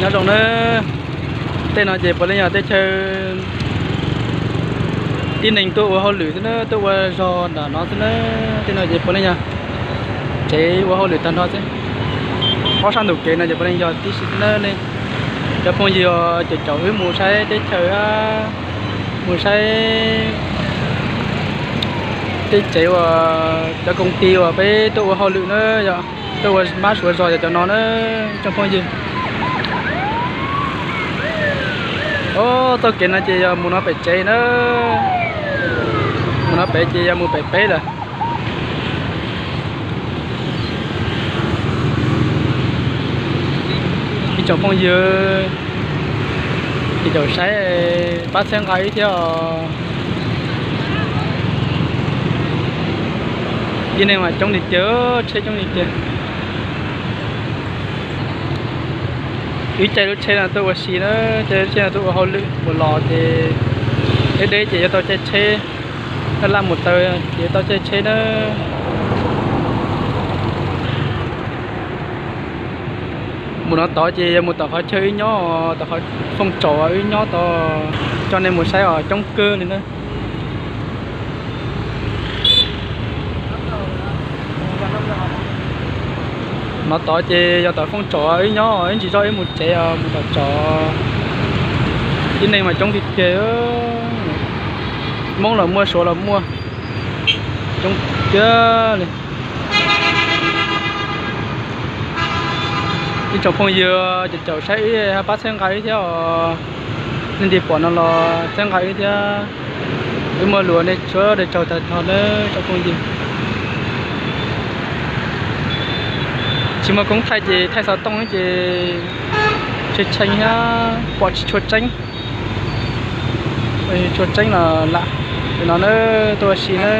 Nyob zoo na, tej no ces puav leej yog teb chaws tib neeg tuaj ua hauj lwm xwb na, tuaj ua zog nram no xwb na. Tej no ces puav leej yog tsev ua hauj lwm tag nrho xwb. Ob sab ntus kev no ces puav leej yog tib si xwb na. Nej cov phooj ywg, caum caum wb mus saib teb chaws, mus saib tej tsev uas cov koom tij uas peb tuaj ua hauj lwm na, yog tuaj ua mab suav zog yog cov no na, tsoom phooj ywg. Ob txoj kev no ces yog mus no pem tsev na, mus no pem ces yog mus pem peb lawm. Ib tsoom phooj ywg, ib tsoom saib, pab txhawb nqa wb thiab os. Tib neeg mas coob li tiag, tsheb coob li tiag. Wb caij lub tsheb no tuaj ua si na, caij lub tsheb no tuaj ua hauj lwm, mus los ces deb deb ces yuav tau caij tsheb, laj mus taw ces yuav tau caij tsheb na. Mus no tod ces yog mus tom qhov chaw wb nyob, tom qhov fooj tsaum wb nyob tod, coj nej mus saib os, coob kawg li na. No tod ces yog tom fooj tsaum wb nyob, ib ntsis zoj wb mus tsev os, mus tom tod. Tib neeg mas coob tiag tiag, Hmoob los muaj, Suav los muaj, coob tiag li. Ib tsoom phooj ywg, caum caum saib wb, pab txhawb nqa wb thiab os. Nej nti pom no los txhawb nqa wb thiab. Wb muaj lus nej tsuav nej tsaug tag nrho nawb tsoom phooj ywg. Tsis muaj koob thaij ces thaij xov tooj ces tshee tshee thiab pom tsis tshua tseeb. Tshua tseeb los lam no na, tuaj ua si na.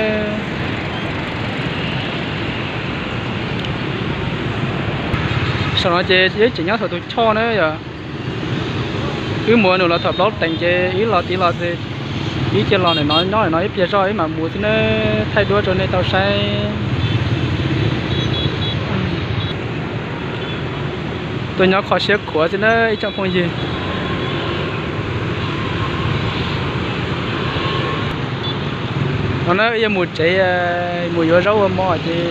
Saum no ces wb tseem nyob saum tus choj na yom. Wb mus nws los thaum plaub teev ces wb los tiv los, wb cia los ntawm no nyob ntawm no ib pliag zoj wb mam mus xwb na, thaij duab rau nej tau saib. Tuaj nyob kho siab khuav xwb na ib tsoom phooj ywg. No na wb yuav mus tsev, mus yuav zaub ua mov ces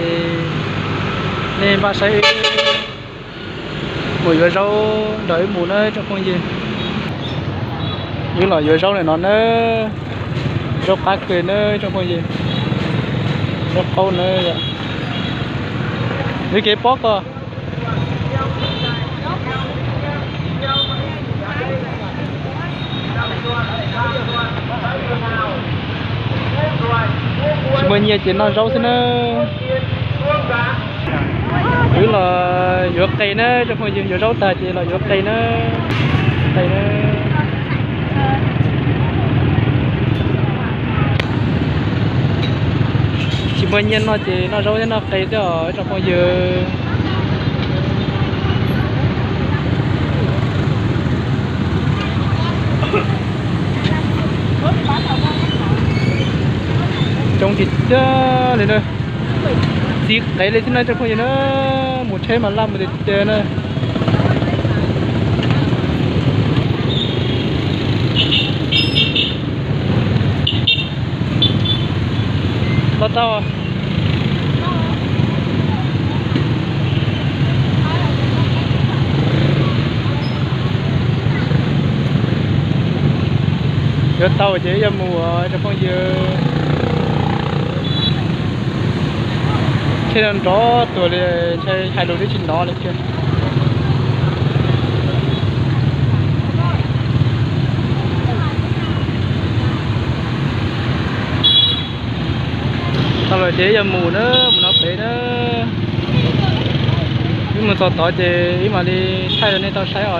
nej npaj saib wb mus yuav zaub nrog wb mus na tsoom phooj ywg. Wb los yuav zaub ntawm no na, zaub qab kawg na tsoom phooj ywg, zaub qaub na yom. Wb kev pob ko. Tsis muaj nyiaj ces noj zaub xwb na. Wb los yuav qe na tsoom phooj ywg, yuav zaub tag ces los yuav qe na. Qe na. Tsis muaj nyiaj noj ces noj zaub thiab noj qe thiab os tsoom phooj ywg. Coob tiag tiag li na. Txiv qev li thiab na tsoom phooj ywg na. Mus tsheb mas laj mus tiag tiag na. Los tau. Yuav tau ces yuav mus tsoom phooj ywg. Tsheb no nrov tuag li, ntshai hais lus twb tsis hnov li tiag. Tau lawm ces yuav mus na, mus no pem na. Wb mus txog tod ces wb mam li thaij rau nej tau saib os.